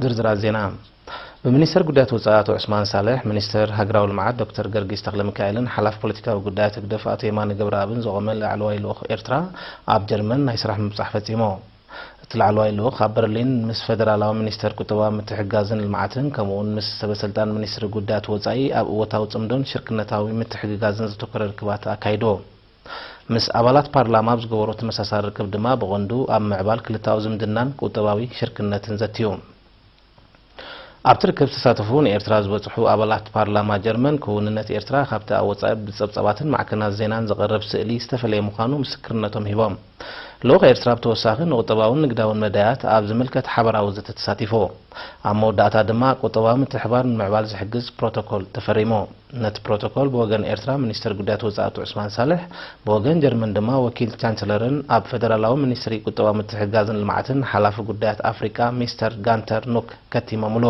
ዝርዝራት ዜና። ብሚኒስተር ጉዳያት ወጻኢ ኣቶ ዑስማን ሳልሕ፣ ሚኒስተር ሃገራዊ ልምዓት ዶክተር ገርጊስ ተኽለሚካኤልን ሓላፊ ፖለቲካዊ ጉዳያት ህግደፍ ኣቶ የማነ ገብረኣብን ዝቖመ ላዕለዋይ ልኡኽ ኤርትራ ኣብ ጀርመን ናይ ስራሕ ምብጻሕ ፈጺሙ። እቲ ላዕለዋይ ልኡኽ ኣብ በርሊን ምስ ፈደራላዊ ሚኒስተር ቁጠባ፣ ምትሕግጋዝን ልምዓትን ከምኡ'ውን ምስ ሰበ ስልጣን ሚኒስትሪ ጉዳያት ወጻኢ ኣብ እወታዊ ጽምዶን ሽርክነታዊ ምትሕግጋዝን ዘተኮረ ርክባት ኣካይዱ። ምስ ኣባላት ፓርላማ ኣብ ዝገበሮ ተመሳሳሊ ርክብ ድማ ብቐንዱ ኣብ ምዕባል ክልተኣዊ ዝምድናን ቁጠባዊ ሽርክነትን ዘትዩ። ኣብቲ ርክብ ዝተሳተፉ ንኤርትራ ዝበጽሑ ኣባላት ፓርላማ ጀርመን፣ ክውንነት ኤርትራ ካብቲ ኣብ ወጻኢ ብጸብጻባትን ማዕከናት ዜናን ዝቐርብ ስእሊ ዝተፈለየ ምዃኑ ምስክርነቶም ሂቦም። ልኡኽ ኤርትራ ብተወሳኺ ንቁጠባውን ንግዳውን መዳያት ኣብ ዝምልከት ሓበራዊ ዘተ ተሳቲፉ። ኣብ መወዳእታ ድማ ቁጠባዊ ምትሕብባር ንምዕባል ዝሕግዝ ፕሮቶኮል ተፈሪሙ። ነቲ ፕሮቶኮል ብወገን ኤርትራ ሚኒስተር ጉዳያት ወጻኢ ኣቶ ዑስማን ሳልሕ፣ ብወገን ጀርመን ድማ ወኪል ቻንስለርን ኣብ ፈደራላዊ ሚኒስትሪ ቁጠባ፣ ምትሕግጋዝን ልምዓትን ሓላፊ ጉዳያት ኣፍሪቃ ሚስተር ጋንተር ኑክ ከቲሞምሉ።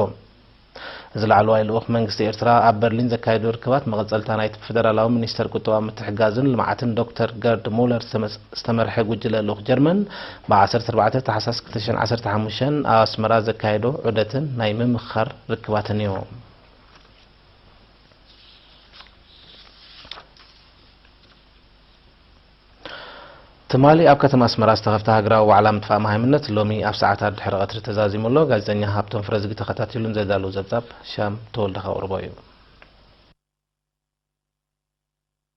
እዚ ላዕለዋይ ልኡኽ መንግስቲ ኤርትራ ኣብ በርሊን ዘካየዶ ርክባት መቐጸልታ ናይቲ ብፈደራላዊ ሚኒስተር ቁጠባ፣ ምትሕግጋዝን ልምዓትን ዶክተር ገርድ ሙለር ዝተመስ-፣ ዝተመርሐ ጉጅለ ልኡኽ ጀርመን ብ ዓሰርተ ኣርባዕተ ታሕሳስ ክልተ ሽሕን ዓሰርተ ሓሙሽተን ኣብ ኣስመራ ዘካየዶ ዑደትን ናይ ምምኽኻር ርክባትን እዩ። ትማሊ ኣብ ከተማ ኣስመራ ዝተኸፍተ ሃገራዊ ዋዕላ ምጥፋእ መሃይምነት ሎሚ ኣብ ሰዓታት ድሕሪ ቀትሪ ተዛዚሙ ኣሎ። ጋዜጠኛ ሃብቶም ፍረዝጊ ተኸታቲሉን ዘዳለዎ ጸብጻብ ሻም ተወልደ ከቕርቦ እዩ።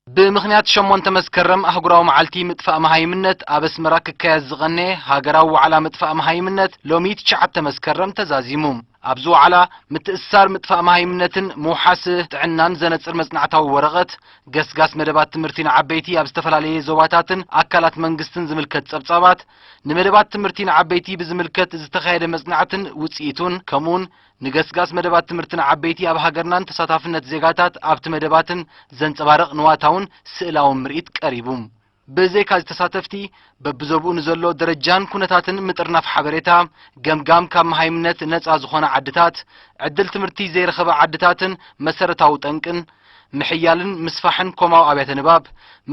ብምኽንያት ሸሞንተ መስከረም ኣህጉራዊ መዓልቲ ምጥፋእ መሃይምነት ኣብ ኣስመራ ክካየድ ዝቐነየ ሃገራዊ ዋዕላ ምጥፋእ መሃይምነት ሎሚ ትሽዓተ መስከረም ተዛዚሙ። ኣብዚ ዋዕላ ምትእስሳር ምጥፋእ መሃይምነትን ምውሓስ ጥዕናን ዘነጽር መጽናዕታዊ ወረቐት፣ ገስጋስ መደባት ትምህርቲ ንዓበይቲ ኣብ ዝተፈላለየ ዞባታትን ኣካላት መንግስትን ዝምልከት ጸብጻባት፣ ንመደባት ትምህርቲ ንዓበይቲ ብዝምልከት ዝተኻየደ መጽናዕትን ውጽኢቱን፣ ከምኡውን ንገስጋስ መደባት ትምህርቲ ንዓበይቲ ኣብ ሃገርናን ተሳታፍነት ዜጋታት ኣብቲ መደባትን ዘንጸባርቕ ንዋታውን ስእላውን ምርኢት ቀሪቡ። ብዘይካ እዚ ተሳተፍቲ፣ በብዞብኡ ንዘሎ ደረጃን ኩነታትን ምጥርናፍ ሓበሬታ፣ ገምጋም ካብ መሃይምነት ነጻ ዝኾና ዓድታት፣ ዕድል ትምህርቲ ዘይረኸባ ዓድታትን መሰረታዊ ጠንቅን፣ ምሕያልን ምስፋሕን ኮማዊ ኣብያተ ንባብ፣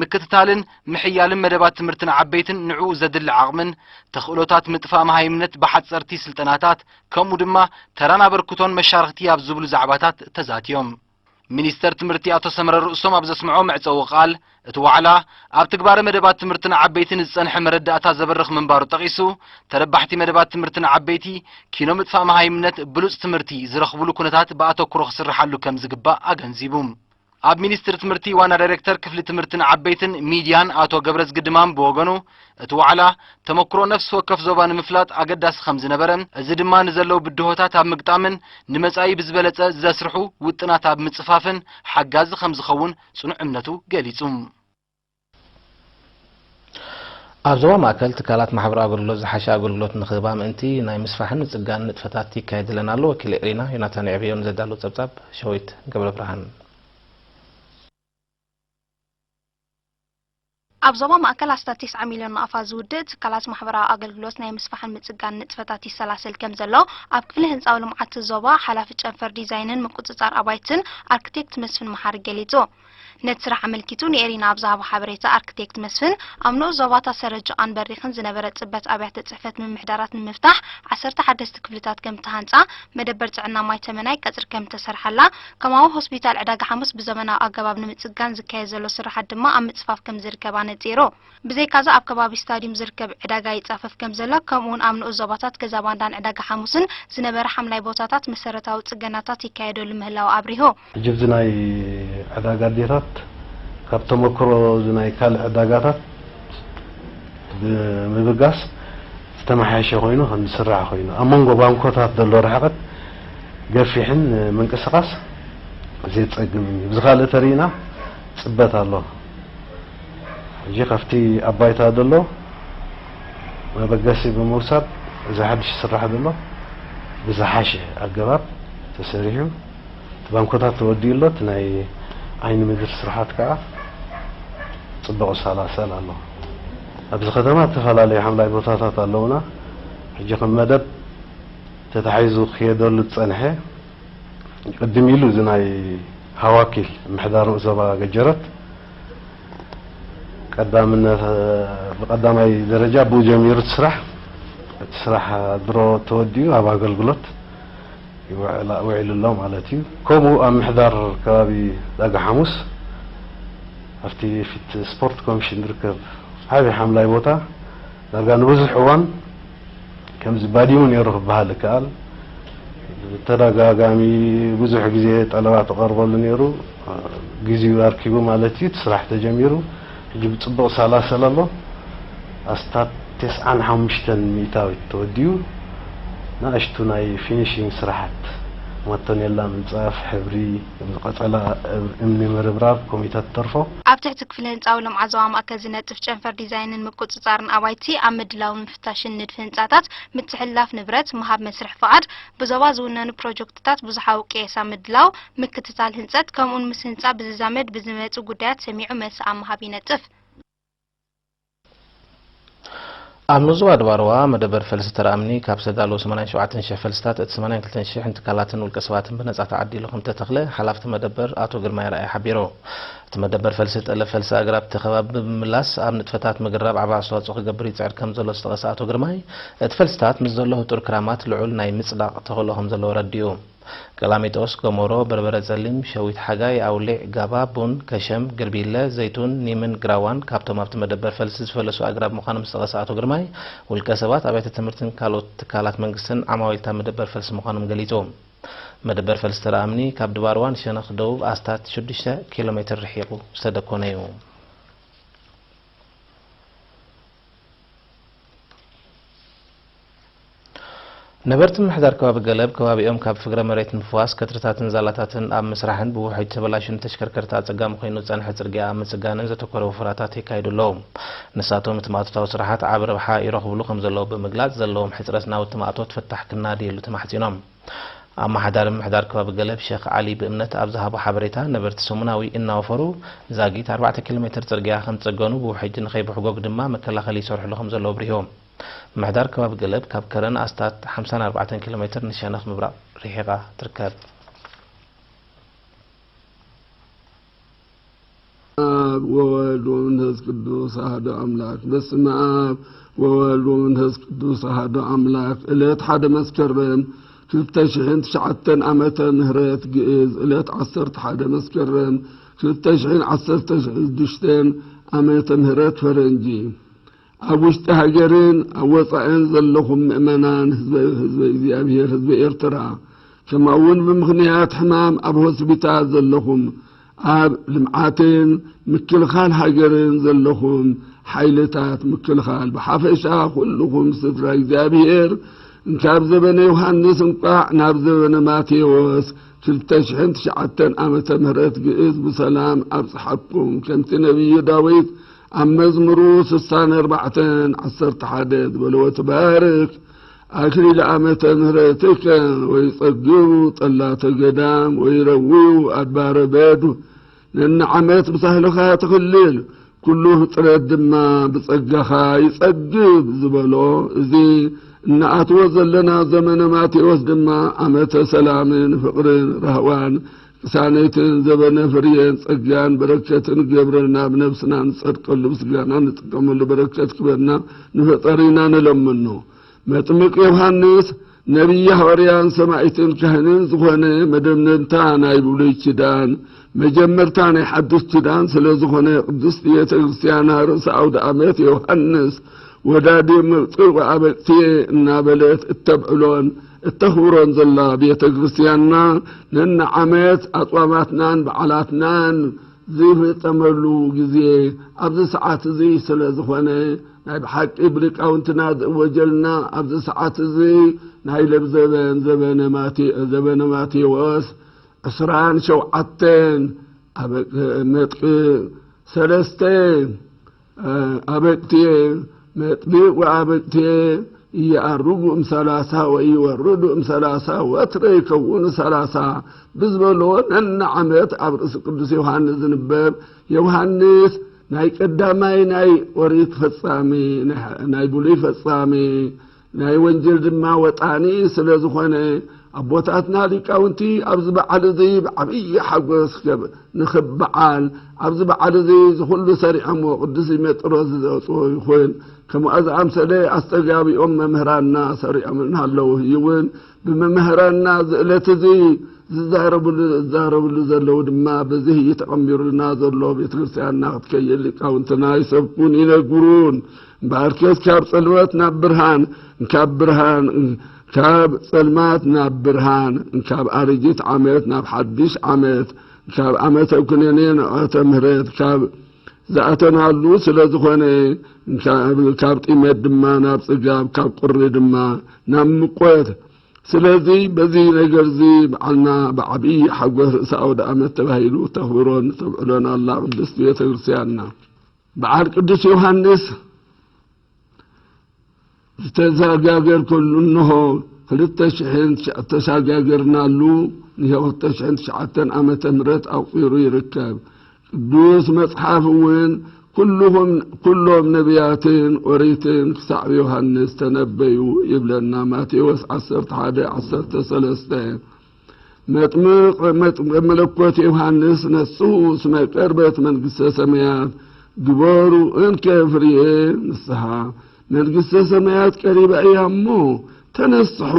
ምክትታልን ምሕያልን መደባት ትምህርቲ ንዓበይትን ንዕኡ ዘድሊ ዓቕምን፣ ተኽእሎታት ምጥፋእ መሃይምነት ብሓጸርቲ ስልጠናታት፣ ከምኡ ድማ ተራን ኣበርክቶን መሻርኽቲ ኣብ ዝብሉ ዛዕባታት ተዛትዮም። ሚኒስተር ትምህርቲ ኣቶ ሰመረ ርእሶም ኣብ ዘስምዖ መዕጸዊ ቃል፣ እቲ ዋዕላ ኣብ ትግባረ መደባት ትምህርቲ ንዓበይቲ ንዝጸንሐ መረዳእታ ዘበርኽ ምንባሩ ጠቒሱ፣ ተረባሕቲ መደባት ትምህርቲ ንዓበይቲ ኪኖ ምጥፋእ መሃይምነት ብሉጽ ትምህርቲ ዝረኽብሉ ኩነታት ብኣተኩሮ ክስርሓሉ ከም ዝግባእ ኣገንዚቡ። ኣብ ሚኒስትሪ ትምህርቲ ዋና ዳይሬክተር ክፍሊ ትምህርቲ ንዓበይትን ሚድያን ኣቶ ገብረዝጊ ድማም ብወገኑ፣ እቲ ዋዕላ ተመክሮ ነፍሲ ወከፍ ዞባ ንምፍላጥ ኣገዳሲ ከም ዝነበረ፣ እዚ ድማ ንዘለዉ ብድሆታት ኣብ ምግጣምን ንመጻኢ ብዝበለጸ ዘስርሑ ውጥናት ኣብ ምጽፋፍን ሓጋዚ ከም ዝኸውን ጽኑዕ እምነቱ ገሊጹ። ኣብ ዞባ ማእከል ትካላት ማሕበራዊ ኣገልግሎት ዝሓሸ ኣገልግሎት ንክህባ ምእንቲ ናይ ምስፋሕን ምጽጋን ንጥፈታት ይካየድለን ኣሎ። ወኪል ኤሪና ዮናታን የዕብዮ ንዘዳለዎ ጸብጻብ ሸዊት ገብረብርሃን። ኣብ ዞባ ማእከል ኣስታት ተስዓ ሚልዮን ናቕፋ ዝውድእ ትካላት ማሕበራዊ ኣገልግሎት ናይ ምስፋሕን ምጽጋን ንጥፈታት ይሰላሰል ከም ዘሎ ኣብ ክፍሊ ህንጻዊ ልምዓት ዞባ ሓላፊ ጨንፈር ዲዛይንን ምቁጽጻር ኣባይትን ኣርክቴክት መስፍን መሓሪ ገሊጹ። ነቲ ስራሕ ኣመልኪቱ ንኤሪና ኣብ ዝሃቦ ሓበሬታ ኣርክቴክት መስፍን፣ ኣብ ንኡስ ዞባታት ሰረጅቓን በሪኽን ዝነበረ ጽበት ኣብያተ ጽሕፈት ምምሕዳራት ንምፍታሕ ዓሰርተ ሓደስተ ክፍልታት ከም እተሃንጻ፣ መደበር ጥዕና ማይ ተመናይ ቀጽሪ ከም እተሰርሓላ፣ ከማኡ ሆስፒታል ዕዳጋ ሓሙስ ብዘመናዊ ኣገባብ ንምጽጋን ዝካየድ ዘሎ ስርሓት ድማ ኣብ ምጽፋፍ ከም ዝርከብ ኣነጺሩ። ብዘይካዚ ኣብ ከባቢ ስታድዩም ዝርከብ ዕዳጋ ይጻፈፍ ከም ዘሎ፣ ከምኡውን ኣብ ንኡስ ዞባታት ገዛ ባንዳን ዕዳጋ ሓሙስን ዝነበረ ሓምላይ ቦታታት መሰረታዊ ጽገናታት ይካየደሉ ምህላው ኣብሪሁ። ሕጂ ኣብዚ ናይ ዕዳጋ ኣዴታት ካብ ተመክሮ እዚ ናይ ካልእ ዕዳጋታት ብምብጋስ ዝተመሓየሸ ኮይኑ ከም ዝስራሕ ኮይኑ፣ ኣብ መንጎ ባንኮታት ዘሎ ርሕቀት ገፊሕን ምንቅስቃስ ዘየጸግምን እዩ። ብዚ ካልእ ተሪእና ጽበት ኣሎ። ሕጂ ካብቲ ኣብ ባይታ ዘሎ መበገሲ ብምውሳድ፣ እዚ ሓድሽ ዝስራሕ ዘሎ ብዝሓሸ ኣገባብ ተሰሪሑ፣ እቲ ባንኮታት ተወዲኡ ኣሎ። እቲ ናይ ዓይኒ ምድሪ ስርሓት ከኣ ጽቡቕ ይሰላሰል ኣሎ። ኣብዚ ከተማ ዝተፈላለዩ ሓምላይ ቦታታት ኣለዉና። ሕጂ ከም መደብ ተታሒዙ ክየደሉ ዝጸንሐ፣ ቅድም ኢሉ እዚ ናይ ሃዋኪል ምሕዳር ንኡስ ዞባ ገጀረት ቀዳምነት፣ ብቀዳማይ ደረጃ ብኡ ጀሚሩ እቲ ስራሕ። እቲ ስራሕ ድሮ ተወዲኡ ኣብ ኣገልግሎት ይውዕላ ውዒሉ ኣሎ ማለት እዩ። ከምኡ ኣብ ምሕዳር ከባቢ ዳጋ ሓሙስ ኣብቲ ፊት ስፖርት ኮሚሽን ዝርከብ ዓቢ ሓምላይ ቦታ ዳርጋ ንብዙሕ እዋን ከምዚ ባዲሙ ነይሩ ክበሃል ይከኣል። ብተደጋጋሚ ብዙሕ ግዜ ጠለባት ይቐርበሉ ነይሩ። ግዜኡ ኣርኪቡ ማለት እዩ፣ እቲ ስራሕ ተጀሚሩ። ሕጂ ብጽቡቕ ይሰላሰል ኣሎ። ኣስታት ተስዓን ሓሙሽተን ሚእታዊት ተወዲኡ። ንኣሽቱ ናይ ፊኒሺንግ ስራሓት፣ ማቶኔላ ምንጻፍ፣ ሕብሪ፣ ከምዚ ቀጸላ እምኒ ምርብራብ፣ ኮሚታት ተርፎ። ኣብ ትሕቲ ክፍሊ ህንጻዊ ልምዓት ዞባ ማእከል ዝነጥፍ ጨንፈር ዲዛይንን ምቁጽጻርን ኣባይቲ ኣብ ምድላውን ምፍታሽን ንድፊ ህንጻታት፣ ምትሕልላፍ ንብረት፣ ምሃብ መስርሕ ፍቓድ፣ ብዞባ ዝውነኑ ፕሮጀክትታት ብዙሓዊ ቅየሳ ምድላው፣ ምክትታል ህንጸት፣ ከምኡውን ምስ ህንጻ ብዝዛመድ ብዝመጹ ጉዳያት ሰሚዑ መልሲ ኣብ ምሃብ ይነጥፍ። ኣብ ኑዝባ ድባርዋ መደበር ፈልሲ ተራእምኒ ካብ ዝተዳለዉ ሰማንያን ሸውዓተን ሽሕ ፈልስታት እቲ ሰማንያን ክልተን ሽሕን ትካላትን ውልቀ ሰባትን ብነጻ ተዓዲሉ ከም ተተኽለ ሓላፍቲ መደበር ኣቶ ግርማይ ርኣይ ሓቢሩ። እቲ መደበር ፈልሲ ጠለብ ፈልሲ ኣግራብ እቲ ከባቢ ብምምላስ ኣብ ንጥፈታት ምግራብ ዓቢ ኣስተዋጽኦ ክገብር ይጽዕር ከም ዘሎ ዝጠቐሰ ኣቶ ግርማይ፣ እቲ ፈልስታት ምስ ዘሎ ህጡር ክራማት ልዑል ናይ ምጽዳቕ ተኽእሎ ከም ዘለዎ ረዲኡ። ቀላሚጦስ፣ ጎሞሮ፣ በርበረ ጸሊም፣ ሸዊት ሓጋይ፣ ኣውሊዕ፣ ጋባ፣ ቡን፣ ከሸም፣ ግርቢለ፣ ዘይቱን፣ ኒምን ግራዋን ካብቶም ኣብቲ መደበር ፈልሲ ዝፈለሱ ኣግራብ ምዃኖም ዝጠቐሰ ኣቶ ግርማይ፣ ውልቀ ሰባት፣ ኣብያተ ትምህርትን ካልኦት ትካላት መንግስትን ዓማዊልታ መደበር ፈልሲ ምዃኖም ገሊጹ። መደበር ፈልሲ ተራእምኒ ካብ ድባርዋ ንሸነኽ ደቡብ ኣስታት ሽዱሽተ ኪሎ ሜትር ርሒቑ ዝተደኮነ እዩ። ነበርቲ ምምሕዳር ከባቢ ገለብ፣ ከባቢኦም ካብ ፍግረ መሬት ንምፍዋስ ከትርታትን ዛላታትን ኣብ ምስራሕን ብውሕጅ ዝተበላሹ ንተሽከርከርቲ ኣጸጋሚ ኮይኑ ዝጸንሐ ጽርግያ ኣብ ምጽጋንን ዘተኮረ ወፈራታት የካይዱ ኣለዉ። ንሳቶም፣ እቲ ማእቶታዊ ስራሓት ዓቢ ረብሓ ይረኽብሉ ከም ዘለዉ ብምግላጽ፣ ዘለዎም ሕጽረት ናውቲ ማእቶት ፍታሕ ክናድየሉ ተማሕጺኖም። ኣመሓዳሪ ምምሕዳር ከባቢ ገለብ ሸኽ ዓሊ ብእምነት ኣብ ዝሃቦ ሓበሬታ፣ ነበርቲ ሰሙናዊ እናወፈሩ ዛጊት ኣርባዕተ ኪሎ ሜትር ጽርግያ ከም ዝጸገኑ፣ ብውሕጅ ንኸይብሕጎግ ድማ መከላኸሊ ይሰርሕሉ ከም ዘለዉ ኣብሪሆም። ምምሕዳር ከባቢ ገለብ ካብ ከረን ኣስታት ሓምሳን ኣርባዕተን ኪሎ ሜትር ንሸነኽ ምብራቕ ርሒቓ ትርከብ። ኣብ ወወልድ ወመንፈስ ቅዱስ ኣሐዱ ኣምላክ። በስመ ኣብ ወወልድ ወመንፈስ ቅዱስ ኣሐዱ ኣምላክ። ዕለት ሓደ መስከረም ክልተ ሽሕን ትሽዓተን ዓመተ ምህረት ግእዝ፣ ዕለት ዓሰርተ ሓደ መስከረም ክልተ ሽሕን ዓሰርተ ሽዱሽተን ዓመተ ምህረት ፈረንጂ። ኣብ ውሽጢ ሃገርን ኣብ ወጻእን ዘለኹም ምእመናን ህዝበ፣ ህዝበ እግዚኣብሔር፣ ህዝበ ኤርትራ፣ ከማኡ እውን ብምኽንያት ሕማም ኣብ ሆስፒታል ዘለኹም፣ ኣብ ልምዓትን ምክልኻል ሃገርን ዘለኹም ሓይልታት ምክልኻል፣ ብሓፈሻ ኩልኹም ስድራ እግዚኣብሔር፣ እንካብ ዘበነ ዮሃንስ እንቋዕ ናብ ዘበነ ማቴዎስ ክልተ ሽሕን ትሽዓተን ዓመተ ምህረት ግእዝ ብሰላም ኣብጽሓኩም። ከምቲ ነቢዩ ዳዊት ኣብ መዝሙሩ ስሳን ኣርባዕተን ዓሰርተ ሓደ ዝበሎ፣ "ወትባርክ ኣክሊለ ዓመተ ምህረትከ ወይጸግቡ ጸላተ ገዳም ወይረውዩ ኣድባረ በዱ." ነንዓመት ብሳህልኻ ትኽልል፣ ኩሉ ፍጥረት ድማ ብጸጋኻ ይጸግብ ዝበሎ፣ እዚ እንኣትዎ ዘለና ዘመነ ማቴዎስ ድማ ዓመተ ሰላምን ፍቕርን ራህዋን ቅሳነትን ዘበነ ፍርየን ጸጋን በረከትን ገብረና፣ ብነብስና ንጸድቀሉ ብስጋና ንጥቀመሉ በረከት ክበና ንፈጠሪና ንለምኖ። መጥምቅ ዮሃንስ ነቢይ፣ ሃዋርያን ሰማዒትን ካህንን ዝኾነ፣ መደምደምታ ናይ ብሉይ ኪዳን መጀመርታ ናይ ሓድሽ ኪዳን ስለ ዝኾነ፣ ቅድስቲ ቤተ ክርስቲያና ርእሰ ኣውደ ዓመት ዮሃንስ ወዳዲ መጥምቅ ኣበቅትየ እናበለት እተብዕሎን እተኽብሮን ዘላ ቤተ ክርስቲያንና፣ ነንዓመት ኣጽዋማትናን በዓላትናን ዝፍጸመሉ ግዜ ኣብዚ ሰዓት እዚ ስለ ዝኾነ፣ ናይ ብሓቂ ብሊቃውንትና ዝእወጀልና ኣብዚ ሰዓት እዚ ናይ ለብ ዘበን፣ ዘበነ ማቴ-፣ ዘበነ ማቴዎስ ዕስራን ሸውዓተን ኣበ-፣ መጥቅ ሰለስተ፣ እ፣ ኣበቅትየ፣ መጥቢቅ ወኣበቅትየ እየኣርጉ እምሰላሳ ወኢወርዱ እምሰላሳ፣ ወትረ ይከውኑ ሰላሳ ብዝበሎ፣ ነንዓመት ኣብ ርእሲ ቅዱስ ዮሃንስ ዝንበብ፣ ዮሃንስ ናይ ቀዳማይ ናይ ኦሪት ፈጻሚ፣ ናይ፣ ናይ ብሉይ ፈጻሚ፣ ናይ ወንጀል ድማ ወጣኒ ስለ ዝኾነ፣ ኣቦታትና ሊቃውንቲ ኣብዚ በዓል እዚ ብዓብዪ ሓጎስ ከም ንኽበዓል ኣብዚ በዓል እዚ ዝኹሉ ሰሪዖሞ ቅዱስ ዲሜጥሮስ ዝዘውፅዎ ይኹን። ከምኡ ዝኣምሰለ ኣስተጋቢኦም መምህራንና ሰሪዖምልና ኣለዉ። ይውን ብመምህራንና እዚ ዕለት እዚ ዝዛረብሉ፣ ዝዛረብሉ ዘለዉ ድማ በዚ ተቐሚሩልና ዘሎ ቤተ ክርስቲያንና ክትከይድ ሊቃውንትና ይሰብኩን ይነግሩን። እምበኣርከስ ካብ ጸልማት ናብ ብርሃን፣ ካብ ብርሃን፣ ካብ ጸልማት ናብ ብርሃን፣ ካብ ኣረጊት ዓመት ናብ ሓድሽ ዓመት፣ ካብ ዓመተ ኩነኔ ንዓመተ ምህረት፣ ካብ ዝኣተናሉ ስለ ዝኾነ፣ ካብ፣ ካብ ጢመት ድማ ናብ ጽጋብ፣ ካብ ቁሪ ድማ ናብ ምቆት። ስለዚ በዚ ነገርዚ በዓልና ብዓብዪ ሓጎስ ርእሰ ኣውደ ኣመት ተባሂሉ ተኽብሮን ተብዕሎን ኣላ ቅድስቲ ቤተ ክርስቲያንና። በዓል ቅዱስ ዮሃንስ ዝተሰጋገርከሉ እንሆ ክልተ ሽሕን ትሽዓ-፣ ተሰጋገርናሉ፣ ንክልተ ሽሕን ትሽዓተን ዓመተ ምህረት ኣቑጺሩ ይርከብ። ቅዱስ መጽሓፍ እውን ኩልኹም፣ ኩሎም ነቢያትን ኦሪትን ክሳዕ ዮሃንስ ተነበዩ ይብለና። ማቴዎስ ዓሰርተ ሓደ ዓሰርተ ሰለስተ። መጥምቅ፣ መጥምቀ መለኮት ዮሃንስ ነሱ እስመ ቀርበት መንግስተ ሰማያት ግበሩ እንከ ፍርየ ንስሓ። መንግስተ ሰማያት ቀሪባ እያ እሞ ተነስሑ፣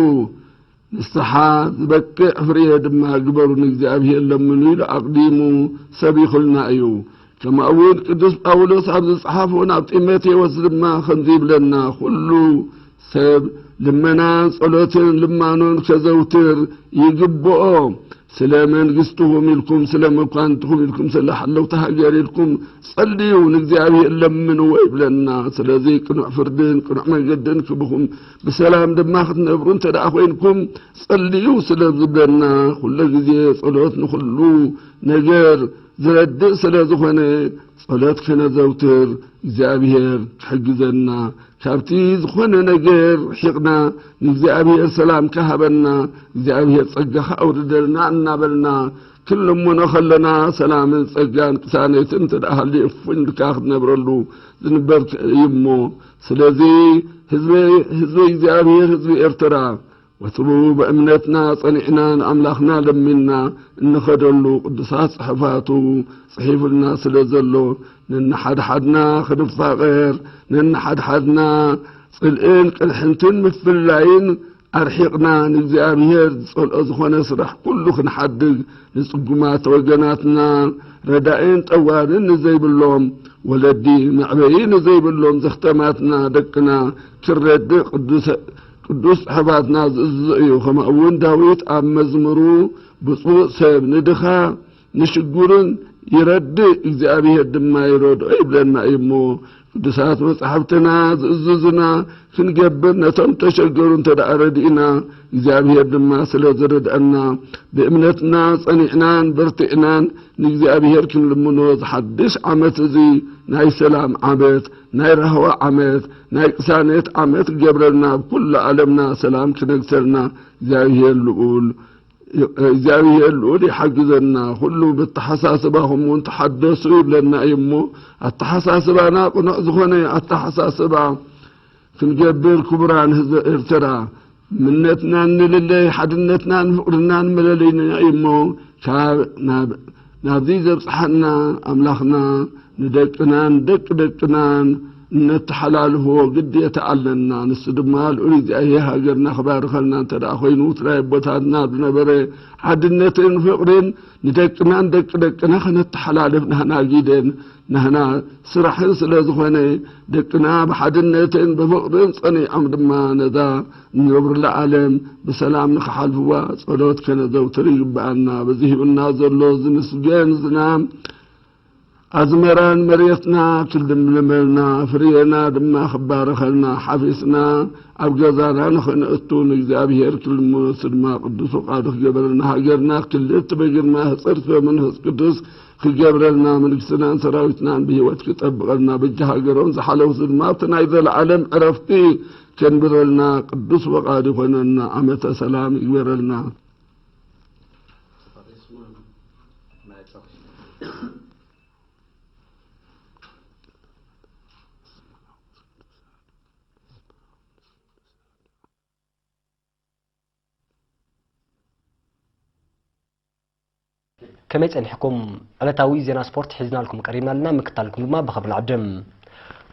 ንስሓ ዝበቅዕ ፍርየ ድማ ግበሩ፣ ንእግዚኣብሔር ለምኑ ኢሉ ኣቕዲሙ ሰቢኹልና እዩ። ከምኡ እውን ቅዱስ ጳውሎስ ኣብ ዝጸሓፎ ናብ ጢሞቴዎስ ድማ ከምዚ ይብለና፣ ኩሉ ሰብ ልመናን ጸሎትን ልማኖን ከዘውትር ይግብኦ። ስለ መንግስትኹም ኢልኩም፣ ስለ መኳንንትኹም ኢልኩም፣ ስለ ሓለውቲ ሃገር ኢልኩም ጸልዩ፣ ንእግዚኣብሔር ለምንዎ ይብለና። ስለዚ ቅኑዕ ፍርድን ቅኑዕ መንገድን ክብኹም፣ ብሰላም ድማ ክትነብሩ እንተ ደኣ ኮይንኩም ጸልዩ ስለ ዝብለና፣ ኩሉ ግዜ ጸሎት ንኹሉ ነገር ዝረድእ ስለ ዝኾነ፣ ጸሎት ከነዘውትር እግዚኣብሔር ክሕግዘና፣ ካብቲ ዝኾነ ነገር ርሒቕና ንእግዚኣብሔር ሰላም ክሃበና፣ እግዚኣብሔር ጸጋ ከኣውርደልና እናበልና ክንልምኖ ከለና፣ ሰላምን ጸጋን ቅሳነትን እንተ ደኣ ሃልዩ እፎይ ኢልካ ክትነብረሉ ዝንበር እዩ እሞ። ስለዚ ህዝበ፣ ህዝበ እግዚኣብሔር፣ ህዝቢ ኤርትራ፣ ወትሩ ብእምነትና ጸኒዕና ንኣምላኽና ለሚንና እንኸደሉ ቅዱሳት ጽሑፋቱ ጽሒፉልና ስለ ዘሎ፣ ነንሓድሓድና ክንፋቐር፣ ነንሓድሓድና ጽልእን ቅንሕንትን ምፍልላይን ኣርሒቕና፣ ንእግዚኣብሔር ዝጸልኦ ዝኾነ ስራሕ ኩሉ ክንሓድግ፣ ንጽጉማት ወገናትና ረዳኢን ጠዋርን ንዘይብሎም፣ ወለዲ መዕበዪ ንዘይብሎም ዘኽተማትና ደቅና ክረድእ ቅዱስ ቅዱስ ጽሑፋትና ዝእዝዞ እዩ። ከምኡ እውን ዳዊት ኣብ መዝሙሩ፣ "ብፁዕ ሰብ ንድኻ ንሽጉርን ይረድእ፣ እግዚኣብሔር ድማ ይረድኦ" ይብለና እዩ እሞ፣ ቅዱሳት መጻሕፍትና ዝእዝዙና ክንገብር፣ ነቶም ተሸገሩ እንተ ደኣ ረዲእና፣ እግዚኣብሔር ድማ ስለ ዝረድአና፣ ብእምነትና ጸኒዕናን በርቲዕናን ንእግዚኣብሔር ክንልምኖ፣ ዝሓድሽ ዓመት እዚ ናይ ሰላም ዓመት፣ ናይ ራህዋ ዓመት፣ ናይ ቅሳነት ዓመት ክገብረልና፣ ኣብ ኩሉ ዓለምና ሰላም ክነግሰልና እግዚኣብሔር ልዑል፣ እግዚኣብሔር ልዑል ይሓግዘና። ኩሉ ብተሓሳስባኹም እውን ተሓደሱ ይብለና እዩ እሞ፣ ኣተሓሳስባና ቅኑዕ ዝኾነ ኣተሓሳስባ ክንገብር፣ ክቡራን ህዝቢ ኤርትራ፣ እምነትናን ንልለይ፣ ሓድነትናን ፍቕርናን መለለይና እዩ እሞ፣ ካብ፣ ናብ፣ ናብዚ ዘብጽሓና ኣምላኽና ንደቅናን ደቂ ደቅናን እነተሓላልፎ ግዴታ ኣለና። ንሱ ድማ ልዑል እግዚኣብሔር ሃገርና ክባርኸልና እንተ ደኣ ኮይኑ፣ እቲ ናይ ኣቦታትና ዝነበረ ሓድነትን ፍቕርን ንደቅናን ደቂ ደቅና ከነተሓላልፍ ናህና ግደን፣ ናህና ስራሕን ስለ ዝኾነ፣ ደቅና ብሓድነትን ብፍቕርን ጸኒዖም ድማ ነዛ እንነብረላ ዓለም ብሰላም ንኽሓልፍዋ ጸሎት ከነዘውትር ይግብኣና። በዚ ሂቡና ዘሎ ዝምስገን ዝናም ኣዝመራን መሬትና ክልምልመልና፣ ፍርየና ድማ ክባረኸልና፣ ሓፊስና ኣብ ገዛና ንኽንእቱ ንእግዚኣብሔር ክልምኖ፣ እሱ ድማ ቅዱስ ፍቓዱ ክገበረልና፣ ሃገርና ክልእቲ ብግርማ ህጽርት በመንፈስ ቅዱስ ክገብረልና፣ መንግስትናን ሰራዊትናን ብህይወት ክጠብቐልና፣ በጃ ሃገሮም ዝሓለፉ ድማ ኣብቲ ናይ ዘለዓለም ዕረፍቲ ከንብረልና ቅዱስ ፍቓዱ ይኾነልና። ዓመተ ሰላም ይግበረልና። ከመይ ጸኒሕኩም? ዕለታዊ ዜና ስፖርት ሒዝናልኩም ቀሪብና ኣለና፣ ምክታልኩም ድማ ብኽብሪ ንዕድም።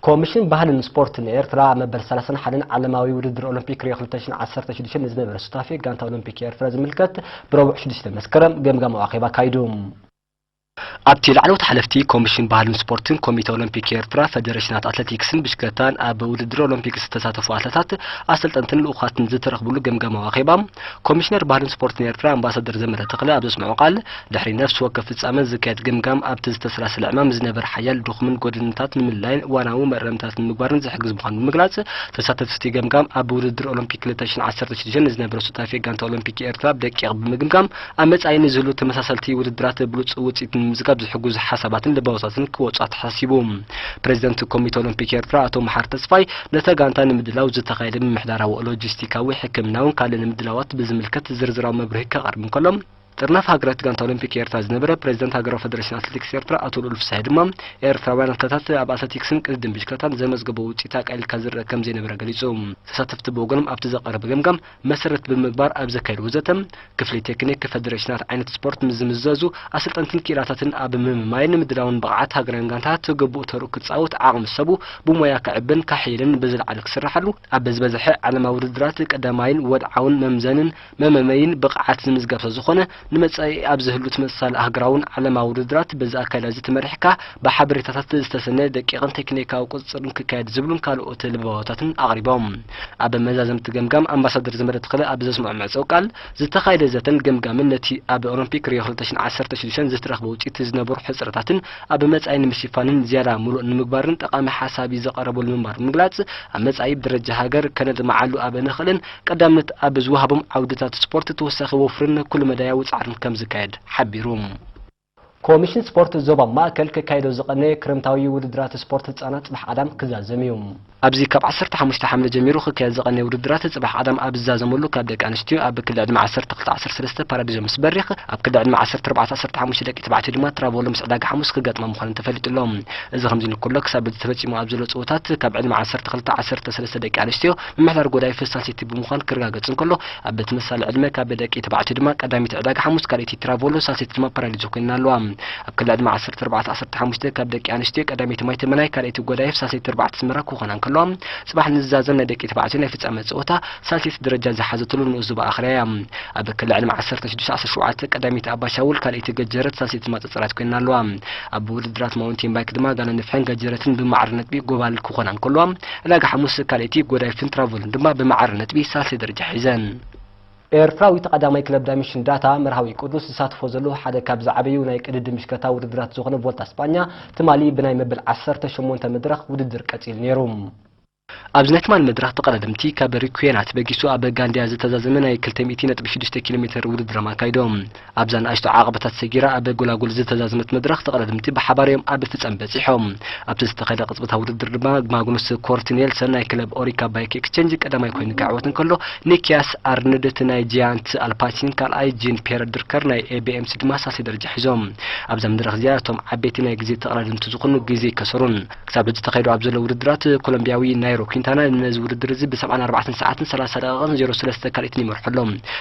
ኮሚሽን ባህልን ስፖርትን ኤርትራ መበል ሰላሳን ሓደን ዓለማዊ ውድድር ኦሎምፒክ ሪዮ ክልተ ሽሕን ዓሰርተ ሽዱሽተን ንዝነበረ ሱታፌ ጋንታ ኦሎምፒክ ኤርትራ ዝምልከት ብረቡዕ ሽዱሽተ መስከረም ገምጋማዊ ኣኼባ ኣካይዱ። ኣብቲ ላዕለዎት ሓለፍቲ ኮሚሽን ባህልን ስፖርትን ኮሚተ ኦሎምፒክ ኤርትራ፣ ፈደሬሽናት ኣትሌቲክስን ብሽክለታን ኣብ ውድድር ኦሎምፒክ ዝተሳተፉ ኣትለታት፣ ኣሰልጠንትን ልኡኻትን ዝተረኽብሉ ገምጋማዊ ኣኼባ፣ ኮሚሽነር ባህልን ስፖርትን ኤርትራ ኣምባሳደር ዘመደ ተኽለ ኣብ ዘስምዖ ቃል፣ ድሕሪ ነፍሲ ወከፍ ፍጻመ ዝካየድ ገምጋም ኣብቲ ዝተሰላሰለ ዕማም ዝነበረ ሓያል ድኹምን ጎደንታት ንምልላይን እዋናዊ መእረምታት ንምግባርን ዝሕግዝ ምዃኑ ብምግላጽ፣ ተሳተፍቲ ገምጋም ኣብ ውድድር ኦሎምፒክ ክልተ ሽሕን ዓሰርተ ሽዱሽተን ንዝነበረ ሱታፌ ጋንታ ኦሎምፒክ ኤርትራ ብደቂቕ ብምግምጋም፣ ኣብ መጻኢ ንዝህሉ ተመሳሰልቲ ውድድራት ብሉጽ ውጽኢት ንምምዝጋብ ዝሕግዙ ሓሳባትን ልባቦታትን ክወጹ ኣተሓሳሲቡ። ፕሬዚደንት ኮሚተ ኦሎምፒክ ኤርትራ ኣቶ መሓር ተስፋይ፣ ነታ ጋንታ ንምድላው ዝተኻየደ ምምሕዳራዊ፣ ሎጂስቲካዊ፣ ሕክምናውን ካልእን ምድላዋት ብዝምልከት ዝርዝራዊ መብርሂ ከቕርብ እንከሎ፣ ጥርናፍ ሃገራት ጋንታ ኦሎምፒክ ኤርትራ ዝነበረ ፕሬዚደንት ሃገራዊ ፈደሬሽን ኣትሌቲክስ ኤርትራ ኣቶ ልኡል ፍስሓ ድማ፣ ኤርትራውያን ኣትለታት ኣብ ኣትሌቲክስን ቅድድም ብሽክለታን ዘመዝገቦ ውጽኢት ኣቃሊልካ ዝረአ ከም ዘይነበረ ገሊጹ። ተሳተፍቲ ብወገኖም ኣብቲ ዘቐረበ ገምጋም መሰረት ብምግባር ኣብ ዘካየድዎ ዘተ፣ ክፍሊ ቴክኒክ ፈደሬሽናት ዓይነት ስፖርት ምስ ዝምዘዙ፣ ኣሰልጠንትን ክኢላታትን ኣብ ምምማይን ምድላውን ብቕዓት ሃገራውያን ጋንታታት ግቡእ ተርኡ ክጻወት ዓቕሚ ዝሰቡ ብሞያ ክዕብን ካሕይልን ብዝለዓለ ክስራሓሉ፣ ኣብ ዝበዝሐ ዓለማዊ ውድድራት ቀዳማይን ወድዓውን መምዘንን መመመይን ብቕዓት ዝምዝጋብ ስለ ዝኾነ፣ ንመጻኢ ኣብ ዝህሉ ተመሳሳሊ ሃገራውን ዓለማዊ ውድድራት በዚ ኣካይዳ እዚ ተመሪሕካ ብሓበሬታታት ዝተሰነ ደቂቕን ቴክኒካዊ ቁጽጽርን ክካየድ ዝብሉን ካልኦት ልባቦታትን ኣቕሪቦም። ኣብ መዛዘምቲ ገምጋም ኣምባሳደር ዘመደ ተኽለ ኣብ ዘስምዖ መዕጸዊ ቃል፣ ዝተኻየደ ዘተን ገምጋምን ነቲ ኣብ ኦሎምፒክ ሪዮ ክልተ ሽሕን ዓሰርተ ሽዱሽተን ዝተረኽበ ውጽኢት ዝነበሩ ሕጽረታትን ኣብ መጻኢ ንምሽፋንን ዝያዳ ምሉእ ንምግባርን ጠቓሚ ሓሳብ እዩ ዘቐረበሉ ምንባሩ ምግላጽ፣ ኣብ መጻኢ ብደረጃ ሃገር ከነድምዓሉ ኣብ እንኽእልን ቀዳምነት ኣብ ዝወሃቦም ዓውድታት ስፖርት ተወሳኺ ወፍርን ኩሉ መዳያዊ ጻዕርን ከም ዝካየድ ሓቢሩ። ኮሚሽን ስፖርት ዞባ ማእከል ከካይዶ ዝቐነየ ክረምታዊ ውድድራት ስፖርት ህጻናት ጽባሕ ቀዳም ክዛዘም እዩ። ኣብዚ ካብ ዓሰርተ ሓሙሽተ ሓምለ ጀሚሩ ክካየድ ዝቐነየ ውድድራት ጽባሕ ቀዳም ኣብ ዝዛዘመሉ፣ ካብ ደቂ ኣንስትዮ ኣብ ክሊ ዕድመ ዓሰርተ ክልተ ዓሰርተ ሰለስተ ፓራዲዞ ምስ በሪኽ፣ ኣብ ክሊ ዕድመ ዓሰርተ ኣርባዕተ ዓሰርተ ሓሙሽተ ደቂ ተባዕትዮ ድማ ትራቮሎ ምስ ዕዳጋ ሓሙስ ክገጥማ ምዃነን ተፈሊጡ ኣሎ። እዚ ከምዚ ኢሉ እንከሎ፣ ክሳብ እዚ ተፈጺሙ ኣብ ዘሎ ጸወታት ካብ ዕድመ ዓሰርተ ክልተ ዓሰርተ ሰለስተ ደቂ ኣንስትዮ ምምሕዳር ጎዳይፍ ሳልሰይቲ ብምዃን ክረጋገጽ እንከሎ፣ ኣብ ተመሳሳሊ ዕድመ ካብ ደቂ ተባዕትዮ ድማ ቀዳሚት ዕዳጋ ሓሙስ፣ ካልኣይቲ ትራቮሎ፣ ሳልሰይቲ ድማ ፓራዲዞ ኮይነን ኣለዋ። ኣብ ክሊ ዕድመ ዓሰርተ ኣርባዕተ ዓሰርተ ሓሙሽተ ካብ ደቂ ኣንስትዮ ቀዳመይቲ ማይ ተመናይ፣ ካልኣይቲ ጎዳይፍ፣ ሳልሰይቲ ኣርባዕተ ኣስመራ ክኾና እንከለዋ፣ ጽባሕ ንዝዛዘም ናይ ደቂ ተባዕትዮ ናይ ፍጻመ ጸወታ ሳልሰይቲ ደረጃ ዝሓዘትሉ ንኡስ ዞባ ኣኽርያ እያ። ኣብ ክሊ ዕድመ ዓሰርተ ሽዱሽተ ዓሰርተ ሸውዓተ ቀዳመይቲ ኣባሻውል፣ ካልኣይቲ ገጀረት፣ ሳልሰይቲ ድማ ጸጸራት ኮይነን ኣለዋ። ኣብ ውድድራት ማውንቴን ባይክ ድማ ጋለ ንፍሕን ገጀረትን ብማዕረ ነጥቢ ጎባልል ክኾና እንከለዋ፣ ዕዳጋ ሓሙስ ካልኣይቲ ጎዳይፍን ትራቮልን ድማ ብማዕረ ነጥቢ ሳልሰይ ደረጃ ሒዘን። ኤርትራዊት ቀዳማይ ክለብ ዳይመንሽን ዳታ መርሃዊ ቅዱስ ዝሳትፎ ዘለዉ ሓደ ካብ ዝዓበዩ ናይ ቅድድም ምሽከታ ውድድራት ዝኾነ ቮልታ ስጳኛ፣ ትማሊ ብናይ መበል ዓሰርተ ሸሞንተ መድረኽ ውድድር ቀጺሉ ነይሩ። ኣብዚ ናይ ትማሊ መድረኽ ተቐዳደምቲ ካብ ሪኩዌናት በጊሱ ኣብ ጋንዲያ ዝተዛዘመ ናይ ክልተ ሚእቲ ነጥቢ ሽዱሽተ ኪሎ ሜትር ውድድሮም ኣካይዶም። ኣብዛ ንኣሽቱ ዓቐበታት ሰጊራ ኣብ ጎላጉል ዝተዛዘመት መድረኽ ተቐዳደምቲ ብሓባር እዮም ኣብ ፍጻመ በጺሖም። ኣብቲ ዝተኻየደ ቅጽበታዊ ውድድር ድማ ማግኑስ ኮርት ኔልሰን ናይ ክለብ ኦሪካ ባይክ ኤክስቼንጅ ቀዳማይ ኮይኑ ክዕወት እንከሎ፣ ኒኪያስ ኣርንድት ናይ ጂያንት ኣልፓሲን ካልኣይ፣ ጂን ፔር ድርከር ናይ ኤ ቢ ኤም ሲ ድማ ሳልሳይ ደረጃ ሒዞም። ኣብዛ መድረኽ እዚኣ እቶም ዓበይቲ ናይ ግዜ ተቐዳደምቲ ዝኾኑ ግዜ ከሰሩን። ክሳብ ሕጂ ተኻይዱ ኣብ ዘሎ ውድድራት፣ ኮሎምቢያዊ ናይሮ ኲንታና ነዚ ውድድር እዚ ብ ሰብዓን ኣርባዕተን ሰዓትን ሰላሳ ደቂቕን ዜሮ ሰለስተ ካልኢትን ይመርሖ ኣሎ።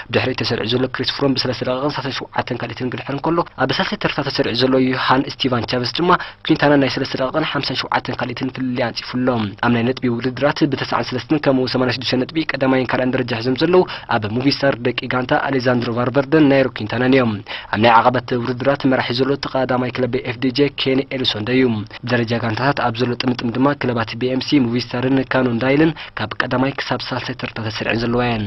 ብድሕሪት ተሰሪዑ ዘሎ ክሪስ ፍሮም ብ ሰለስተ ደቂቕን ሰላሳን ሸውዓተን ካልኢትን ክድሕር እንከሎ፣ ኣብ ሳልሳይ ተርታ ተሰሪዑ ዘሎ ዮሃን ስቲቫን ቻቨስ ድማ ኲንታና ናይ ሰለስተ ደቂቕን ሓምሳን ሸውዓተን ካልኢትን ፍልልይ ኣንጺፉ ኣሎ። ኣብ ናይ ነጥቢ ውድድራት ብ ተስዓን ሰለስተን ከምኡ ሰማንያን ሽዱሽተን ነጥቢ ቀዳማይን ካልኣይን ደረጃ ሒዞም ዘለዉ ኣብ ሙቪስታር ደቂ ጋንታ ኣሌዛንድሮ ቫርቨርደን ናይሮ ኲንታናን እዮም። ኣብ ናይ ዓቐበት ውድድራት መራሒ ዘሎ እቲ ቀዳማይ ክለብ ኤፍ ዲ ጄ ኬኒ ኤልሶንዶ እዩ። ብደረጃ ጋንታታት ኣብ ዘሎ ጥምጥም ድማ ክለባት ቢ ኤም ሲ፣ ሙቪስታርን ካኖንዳይልን ካብ ቀዳማይ ክሳብ ሳልሳይ ተርታ ተሰሪዐን ዘለዋ እየን።